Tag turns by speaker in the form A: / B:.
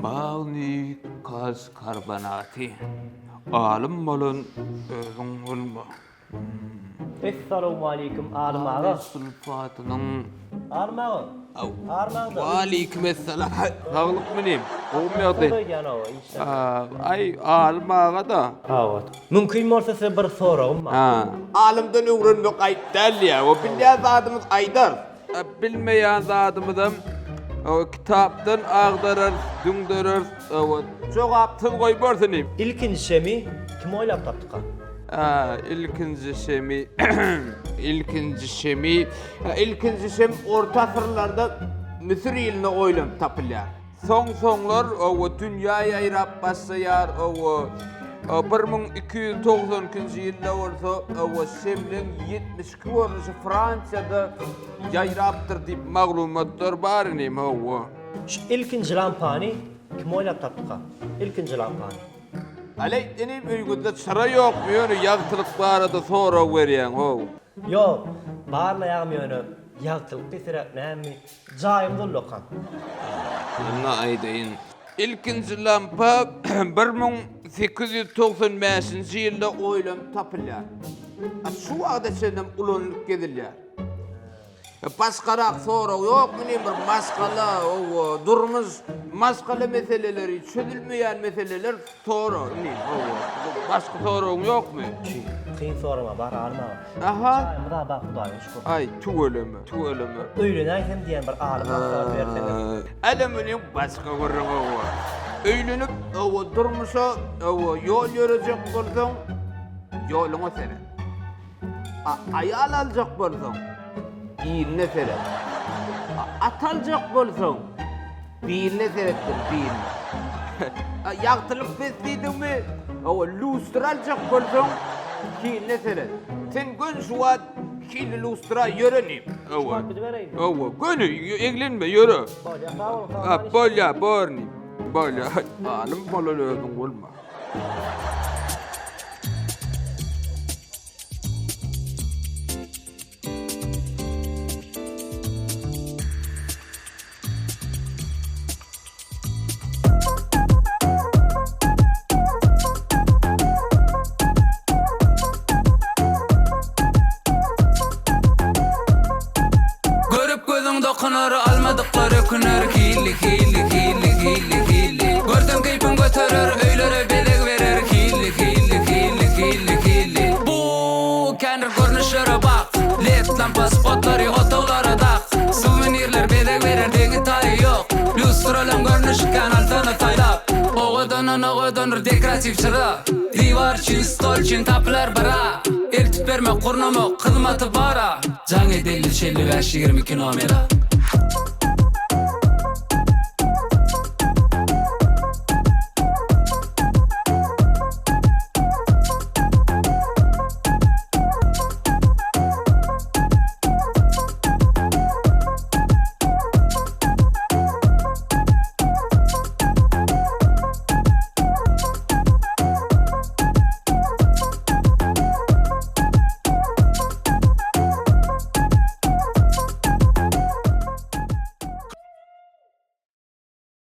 A: Magniý kalsiý karbonaty. Alym bolan özüň bolma.
B: Essalawmaleýkim Alym aga.
A: Sulfatynyň.
B: Alym aga. Armaňda.
A: Waleýkim essalam. Saglykmy inim? Gowumy ýagdaý?
B: Gowy hawa işler.
A: Aý Alym aga-da.
B: Hawa. Mümkin bolsa size bir soragym bar.
A: Ha. Alymdan öwrenmek aýyp däl diýýär. O bilýän zadymyz aýdarys. Bilmeýän zadymyzam kitapdan agdararys, düňdereris. Jogapsyz goýbarys inim.
B: Ilkinji şemi kim oýlap tapdyka?
A: Ilkinji şemi ilkinji şemi ilkinji şem orta asyrlarda Müsür ilinde oýlanyp tapylýar. Soň-soňlar owa dünýä ýaýrap başlaýar, owa 1292-nji ýylda bolsa owa şemleň 72 görnüşi Fransiýada ýaýrapdyr diýip maglumatlar bar inim hawa.
B: Şu ilkinji lampany kim oýlap tapdyka? Ilkinji lampany.
A: Aleý inim öýüňizde çyra ýokmy ýöne ýagtylyk barada sorag berýäň how.
B: Ýok, barlaýagym ýöne ýagtylyk pesiräk nämi Jaýyň ullakan.
A: Onda aýdaýyn. Ilkinji lampa 1895-nji ýylda oýlanyp tapylýar. A şu wagta çenlem ulanylyp gezilýär. Başgarak sorag ýokmy inim bir maşgala, owa, durmuş, maşgala meseleleri, çözülmeýän meseleler sora inim, owa. Başga soragyň ýokmy?
B: Kyn sorama bar alym aga.
A: Aha.
B: Jaýymyz-a bar Hudaýa şükür.
A: Aý, tüweleme, tüweleme.
B: Öýlenäýsem diýen bir aly maslahat berseňiz.
A: Älem welin başga gürrüň owa. Öýlenip, owa, durmuşa, owa, ýol ýörejek bolsaň, ýoluňa seret. A aýal aljak bolsaň, iline seret. A at aljak bolsaň, Biline seretdir, biline. Ýagtylyk pes diýdiňmi? Hawa, lustra aljak bolsaň, hiline seret. Sen göni şu wagt hilli lustra ýöre diýip. Hawa. Hawa, göni eglenme, ýöre.
B: Bolýa, sag boluň, sag boluň.
A: Bolýa, borny. Bolýa. Alym bolan özüň bolma.
C: Görüp gözüň dokunar, almadyklar öküner Hilli, hilli, hilli, hilli, hilli Görseň keýpiň göterer, öýlere bezeg berer Hilli, hilli, hilli, hilli, hilli Bu kändir görnüşlere bak Led lampa spotlary otaglara dak Suwenirler bezeg berer deňi taýy ýok Lýustralaň görnüşi kän alsana saýlap Owadandan owadandyr dekoratiw çyra Diwar üçin stol üçin tapylar bira Eltip bermek gurnamak hyzmaty bara Jaň et 53 55 22 nomera.